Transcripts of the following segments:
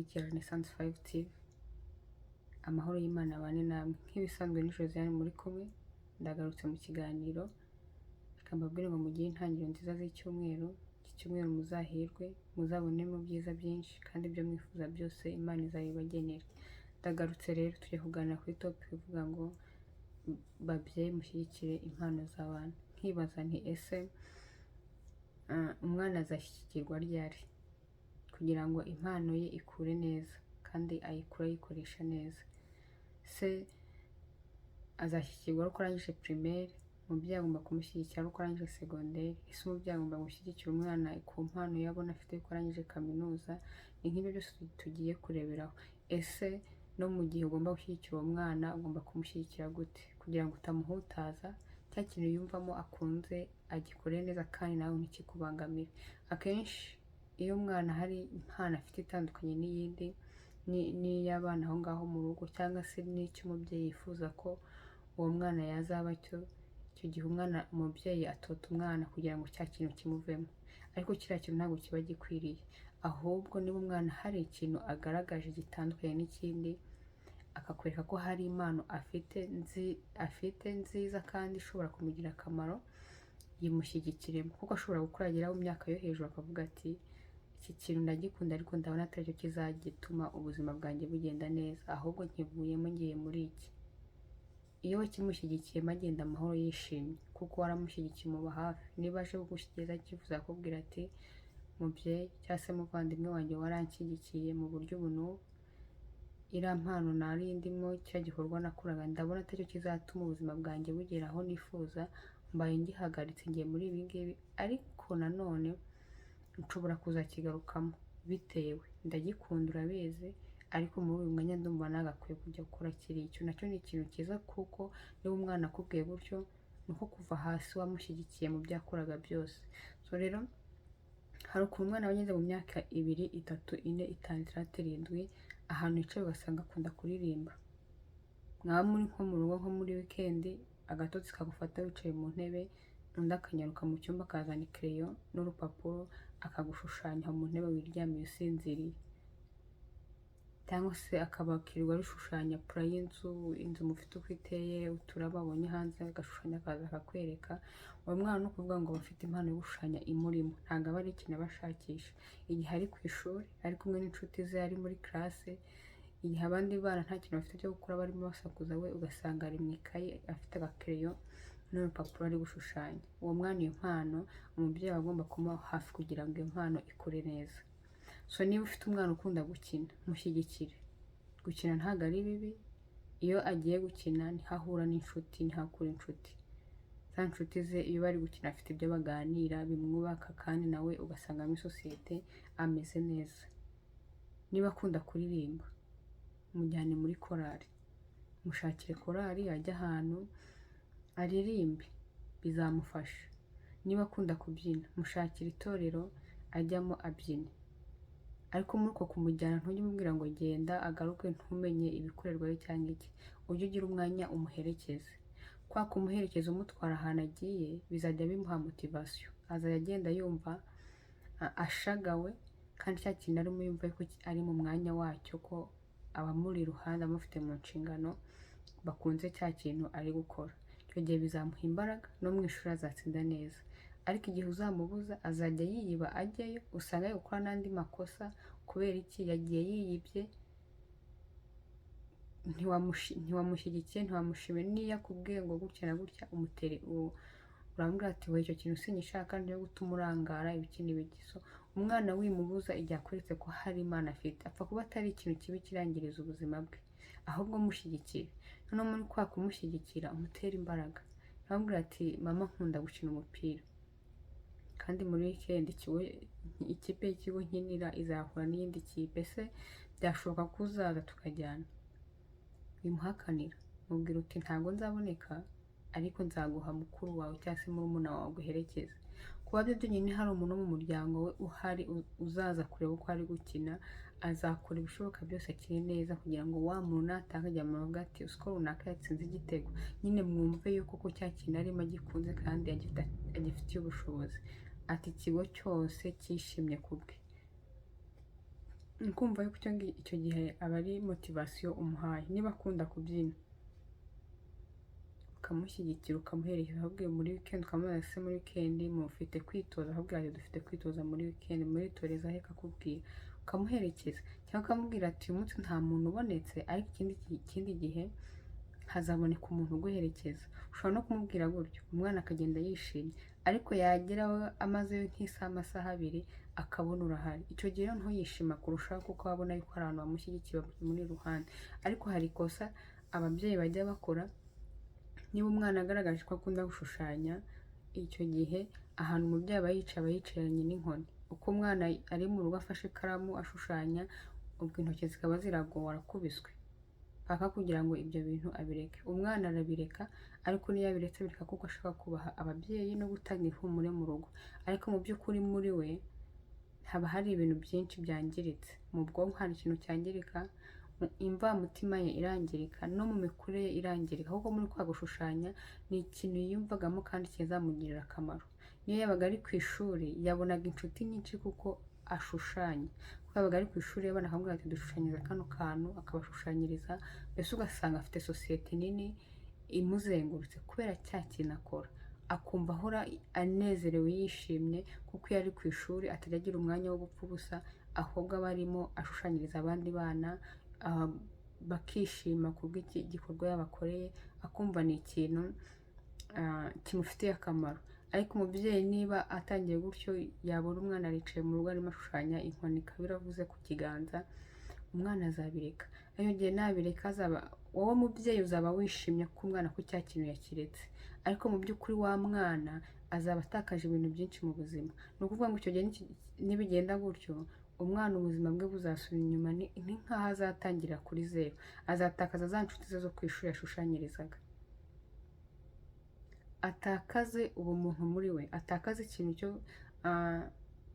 Abakurikira Renaissance 5 TV, amahoro y'Imana abane namwe. Nk'ibisanzwe ni Josiane muri kumwe, ndagarutse mu kiganiro. Reka mbabwire ngo mugire intangiriro nziza z'icyumweru. Iki cyumweru muzahirwe, muzabonemo byiza byinshi, kandi ibyo mwifuza byose Imana izabibagenera. Ndagarutse rero, tujya kuganira kuri topic ivuga ngo babyeyi mushyigikire impano z'abana. Nkibaza nti: ese umwana azashyigikirwa ryari kugira ngo impano ye ikure neza kandi ayikure ayikoresha neza? Se azashyigikirwa ari uko arangije primaire? Umubyeyi agomba kumushyigikira ari uko arangije secondaire? Ese umubyeyi agomba gushyigikira umwana ku mpano yabona afite ko arangije kaminuza? Ni nk'ibyo byose tugiye kureberaho. Ese no mu gihe ugomba gushyigikira uwo mwana, ugomba kumushyigikira gute kugira ngo utamuhutaza, cya kintu yumvamo akunze agikore neza kandi nawe ntikikubangamire? Akenshi iyo umwana hari impano afite itandukanye n'iyindi, n'iy'abana aho ngaho mu rugo, cyangwa se n'icyo umubyeyi yifuza ko uwo mwana yazaba cyo, icyo gihe umwana, umubyeyi atota umwana kugira ngo cya kintu kimuvemo. Ariko kiriya kintu ntabwo kiba gikwiriye. Ahubwo niba umwana hari ikintu agaragaje gitandukanye n'ikindi, akakwereka ko hari impano afite nziza kandi ishobora kumugirira akamaro, yimushyigikiremo, kuko ashobora gukura agera mu myaka yo hejuru akavuga ati: "Iki kintu ndagikunda, ariko ndabona atari cyo kizagituma ubuzima bwanjye bugenda neza, ahubwo nkivuyemo ngiye muri iki." Iyo wakimushyigikiyemo agenda amahoro yishimye, kuko waramushyigikiye, umuba hafi. Niba aje kugushyikiriza icyifuzo, akubwira ati: "Mubyeyi cyangwa se muvandimwe wanjye, waranshyigikiye mu buryo ubu n'ubu, iriya mpano nari ndimo, cya gikorwa nakoraga, ndabona atari cyo kizatuma ubuzima bwanjye bugera aho nifuza, mbaye ngihagaritse ngiye muri ibi ngibi, ariko nanone nshobora kuzakigarukamo bitewe ndagikunda, urabizi, ariko muri uyu mwanya ndumva nagakwiye kujya gukora kiriya." Icyo nacyo ni ikintu cyiza, kuko niba umwana akubwiye gutyo, ni uko kuva hasi wamushyigikiye mu byo yakoraga byose. So rero hari ukuntu umwana aba ageze mu myaka 2, 3, 4, 5, 6, 7, ahantu yicaye ugasanga akunda kuririmba. Mwaba muri nko mu rugo, nko muri weekend, agatotsi kagufata wicaye mu ntebe, undi akanyaruka mu cyumba akazana ikereyo n'urupapuro, akagushushanya mu ntebe wiryamiye usinziriye, cyangwa se akaba akirirwa abishushanya plan y'inzu, inzu mufite uko iteye, uturabo abonye hanze agashushanya, akaza akakwereka. Uwo mwana ni ukuvuga ngo aba afite impano yo gushushanya imurimo, ntabwo aba ari ikintu aba ashakisha. Igihe ari ku ishuri, ari kumwe n'inshuti ze, ari muri classe, igihe abandi bana nta kintu bafite cyo gukora barimo basakuza, we ugasanga ari mu ikaye afite agakereyo n'urupapuro ari gushushanya. Uwo mwana, iyo mpano, umubyeyi aba agomba kumuba hafi kugira ngo iyo mpano ikure neza. So niba ufite umwana ukunda gukina, mushyigikire. Gukina ntabwo ari bibi. Iyo agiye gukina niho ahura n'inshuti, niho akura inshuti. Za nshuti ze, iyo bari gukina afite ibyo baganira bimwubaka, kandi nawe ugasanga muri sosiyete ameze neza. Niba akunda kuririmba, mujyane muri korali, mushakire korali, ajye ahantu aririmbe, bizamufasha. Niba akunda kubyina, mushakire itorero ajyamo abyine. Ariko muri uko kumujyana, ntujye umubwira ngo genda agaruke ntumenye ibikorerwayo cyangwa iki. Ujye ugira umwanya umuherekeze. Kwa kumuherekeza umutwara ahantu agiye, bizajya bimuha motivation, azajya agenda yumva ashagawe, kandi cya kintu arimo yumva ko ari mu mwanya wacyo, ko abamuri iruhande amufite mu nshingano bakunze cya kintu ari gukora. Icyo gihe bizamuha imbaraga, no mu ishuri azatsinda neza. Ariko igihe uzamubuza, azajya yiyiba ajyayo, usanga ari gukora n'andi makosa. Kubera iki? Yagiye yiyibye, ntiwamushyigikiye, ntiwamushimiye. Niyo akubwiye ngo gutya na gutya, umutere uramubwira ati: "We, icyo kintu sinyishaka, niyo gutuma urangara," ibiki n'ibiki. So umwana wimubuza igihe akweretse ko hari impano afite, apfa kuba atari ikintu kibi kirangiriza ubuzima bwe, ahubwo mushyigikire. Noneho muri kwa kumushyigikira, umutere imbaraga. Aramubwira ati: "Mama, nkunda gukina umupira, kandi muri weekend ikipe y'ikigo nkinira izahura n'iyindi kipe. Ese byashoboka ko uzaza tukajyana?" Wimuhakanira, mubwira uti: "Ntabwo nzaboneka, ariko nzaguha mukuru wawe cyangwa se murumuna wawe aguherekeze." Kuba byo byonyine hari umuntu wo mu muryango we uhari uzaza kureba uko ari gukina, azakora ibishoboka byose akine neza, kugira ngo wa muntu nataka ajya mu rugo ati: "Uziko runaka yatsinze igitego?" Nyine mwumve yuko ko cya kintu arimo agikunze kandi agifitiye ubushobozi, ati ikigo cyose cyishimye ku bwe. Kumva yuko icyo gihe aba ari motivation umuhaye. Niba akunda kubyina, ukamushyigikira, ukamuherekeza, ahubwo muri weekend ukamubaza: "Ese muri weekend mufite kwitoza?" Ahubwo ati: "Dufite kwitoza muri weekend." "Muritoreza he?" Akakubwira, ukamuherekeza, cyangwa ukamubwira ati: "Uyu munsi nta muntu ubonetse, ariko ikindi gihe hazaboneka umuntu uguherekeza." Ushobora no kumubwira gutyo, umwana akagenda yishimye, ariko yageraho amazeyo nk'isaha, amasaha 2, akabona urahari. Icyo gihe noneho yishima kurushaho, kuko abona yuko hari abantu bamushyigikiye, bamuri iruhande. Ariko hari ikosa ababyeyi bajya bakora. Niba umwana agaragaje ko akunda gushushanya, icyo gihe ahantu umubyeyi aba yicaye, aba yicaranye n'inkoni. Uko umwana ari mu rugo afashe ikaramu ashushanya, ubwo intoki zikaba ziragowe, arakubiswe paka kugira ngo ibyo bintu abireke. Umwana arabireka, ariko niyo abiretse, abireka kuko ashaka kubaha ababyeyi no gutanga ihumure mu rugo. Ariko mu by'ukuri muri we haba hari ibintu byinshi byangiritse. Mu bwonko hari ikintu cyangirika, imvamutima ye irangirika, no mu mikurire ye irangirika, kuko muri kwa gushushanya ni ikintu yiyumvagamo kandi kizamugirira akamaro. Niyo yabaga ari ku ishuri, yabonaga inshuti nyinshi kuko ashushanya, kuko yabaga ari ku ishuri, abana bakamubwira ati: "Dushushanyiriza kano kantu," akabashushanyiriza. Mbese ugasanga afite sosiyete nini imuzengurutse kubera cya kintu akora, akumva ahora anezerewe, yishimye, kuko iyo ari ku ishuri atajya agira umwanya wo gupfa ubusa, ahubwo aba arimo ashushanyiriza abandi bana, bakishima kubw'iki gikorwa yabakoreye, akumva ni ikintu kimufitiye akamaro. Ariko umubyeyi niba atangiye gutyo, yabona umwana aricaye mu rugo arimo ashushanya, inkoni ikaba iravuze ku kiganza, umwana azabireka. Ariko igihe nabireka, azaba wowe mubyeyi uzaba wishimye ko umwana ko cya kintu yakiretse, ariko mu by'ukuri wa mwana azaba atakaje ibintu byinshi mu buzima. Ni ukuvuga ngo icyo gihe nibigenda gutyo, umwana ubuzima bwe buzasubira inyuma, ni nk'aho azatangira kuri zeru. Azatakaza za nshuti ze zo ku ishuri yashushanyirizaga, atakaze ubumuntu muri we, atakaze ikintu cyo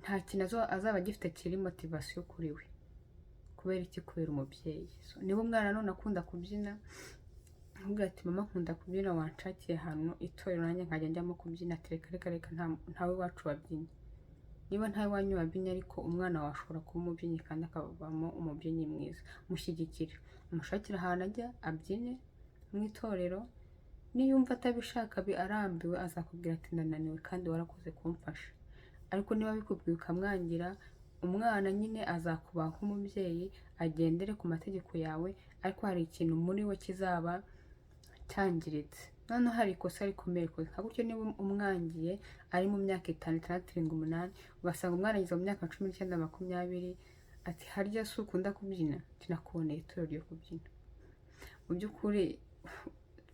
nta kintu azaba agifite kiri motivation kuri we. Kubera iki? Kubera umubyeyi. So, niba umwana none akunda kubyina, ntumbwire ati: "Mama, nkunda kubyina, wanshakiye ahantu itorero nanjye nkajya njyamo kubyina?" Ati: "Reka, reka, reka, ntawe iwacu wabyinnye." Niba ntawe iwanyu wabyinnye, ariko umwana wawe ashobora kuba umubyinnyi kandi akavamo umubyinnyi mwiza. Mushyigikire, umushakire ahantu ajya abyine mu itorero. Niyumva atabishaka, arambiwe, azakubwira ati: "Ndananiwe kandi warakoze kumfasha." Ariko niba bikubwiye ukamwangira, umwana nyine azakubaha nk'umubyeyi, agendere ku mategeko yawe, ariko hari ikintu muri we kizaba cyangiritse. Noneho hari ikosa rikomeye nka gutyo: niba umwangiye ari mu myaka 5, 6, 7, 8, ugasanga umwana ageze mu myaka 19, 20, ati: "Harya si ukunda kubyina? Tinakuboneye itorero ryo kubyina." Mu by'ukuri,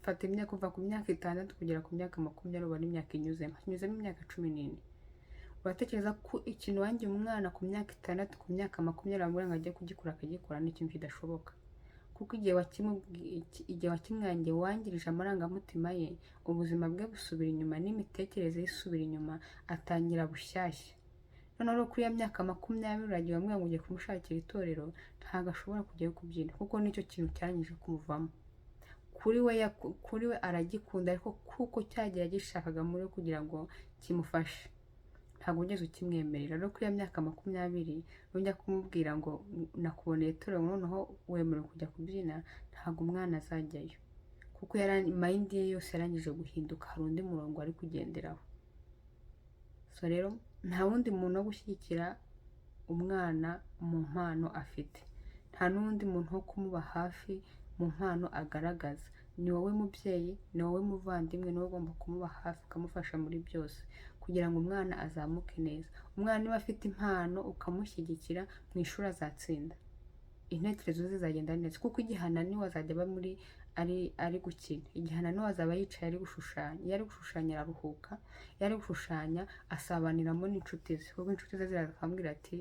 fata imyaka kuva ku myaka 6 kugera ku myaka 20, ubona imyaka inyuzemo imyaka 14. Uratekereza ko ikintu wangiye umwana ku myaka 6, ku myaka 20 wamubwira ngo ajye kugikora akagikora? Ni ikintu kidashoboka, kuko igihe wakimwangiye, wangirije amarangamutima ye, ubuzima bwe busubira inyuma n'imitekerereze ye isubira inyuma, atangira bushyashya. Noneho rero kuri ya myaka 20 uragiye wamubwira ngo ugiye kumushakira itorero, ntabwo ashobora kujyayo kubyina, kuko nicyo kintu cyarangije kumuvamo. Kuri we aragikunda, ariko kuko cyagiye yagishakaga muri we kugira ngo kimufashe, ntabwo ugeze ukimwemerera. Rero kuri ya myaka 20 nujya kumubwira ngo: "Nakuboneye itorero, noneho wemerewe kujya kubyina," ntabwo umwana azajyayo, kuko mind ye yose yarangije guhinduka, hari undi murongo ari kugenderaho. So rero nta wundi muntu wo gushyigikira umwana mu mpano afite, nta n'undi muntu wo kumuba hafi mu mpano agaragaza. Ni wowe mubyeyi, ni wowe muvandimwe, ni wowe ugomba kumuba hafi, ukamufasha muri byose kugira ngo umwana azamuke neza. Umwana niba afite impano ukamushyigikira, mu ishuri azatsinda, intekerezo ze zizagenda neza, kuko igihe ananiwe azajya aba muri ari gukina, igihe ananiwe azaba yicaye ari gushushanya. Iyo ari gushushanya araruhuka, iyo ari gushushanya asabaniramo n'inshuti ze, kuko inshuti ze ziraza akamubwira ati: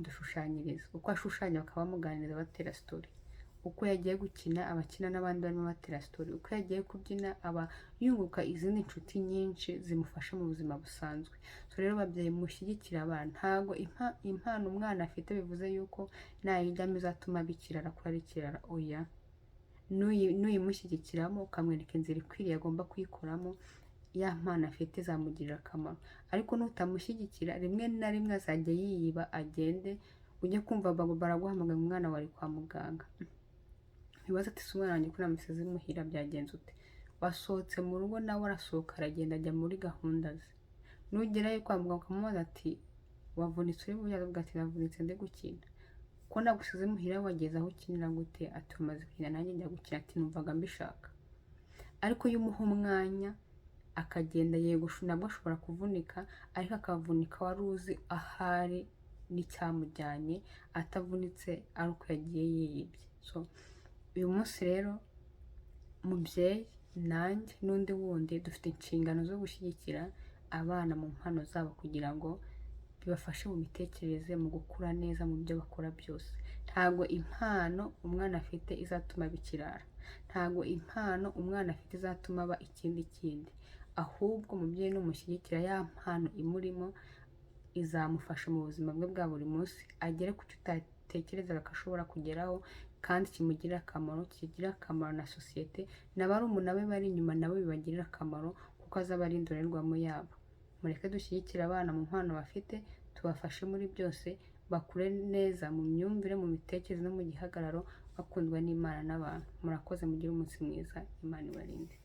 "Dushushanyirize." Uko ashushanya bakaba bamuganiriza, batera story. Uko yagiye gukina, abakina n'abandi barimo batera story. Uko yagiye kubyina, aba yunguka izindi nshuti nyinshi zimufasha mu buzima busanzwe. So rero babyeyi, mushyigikire abana. Ntabwo impano umwana afite bivuze yuko nayijyamo izatuma aba ikirara, akura ari ikirara. Oya, nuyimushyigikiramo, ukamwereka inzira ikwiriye agomba kuyikoramo, ya mpano afite izamugirira akamaro. Ariko nutamushyigikira, rimwe na rimwe azajya yiyiba agende. Ujye kumva baraguhamagaye, umwana wari kwa muganga. Ntibaze ati: "Si umwana wanjye ko namusize imuhira, byagenze ute?" Wasohotse mu rugo, nawe arasohoka, aragenda, ajya muri gahunda ze. Nugerayo kwa muganga ukamubaza ati: "Wavunitse uri mu?" Avuga ati: "Navunitse ndi gukina." "Ko nagusize muhira, wageze aho ukinira gute?" Ati: "Umaze kugenda nanjye njya gukina." Ati: "Numvaga mbishaka." Ariko iyo umuha umwanya akagenda, yego nabwo ashobora kuvunika, ariko akavunika wari uzi ahari n'icyamujyanye, atavunitse ari uko yagiye yiyibye. So uyu munsi rero, mubyeyi, nanjye n'undi wundi, dufite inshingano zo gushyigikira abana mu mpano zabo kugira ngo bibafashe mu mitekerereze, mu gukura neza mu byo bakora byose. Ntabwo impano umwana afite izatuma aba ikirara, ntabwo impano umwana afite izatuma aba ikindi kindi. Ahubwo umubyeyi numushyigikira, ya mpano imurimo izamufasha mu buzima bwe bwa buri munsi, agere ku cyo utatekerezaga ko ashobora kugeraho, kandi kimugirira akamaro, kigirira akamaro na sosiyete, na barumuna be bari inyuma nabo bibagirira akamaro, kuko azaba ari indorerwamo yabo. Mureke dushyigikire abana mu mpano bafite, tubafashe muri byose, bakure neza mu myumvire, mu mitekerereze no mu gihagararo, bakundwa n'Imana n'abantu. Murakoze, mugire umunsi mwiza, Imana ibarinde.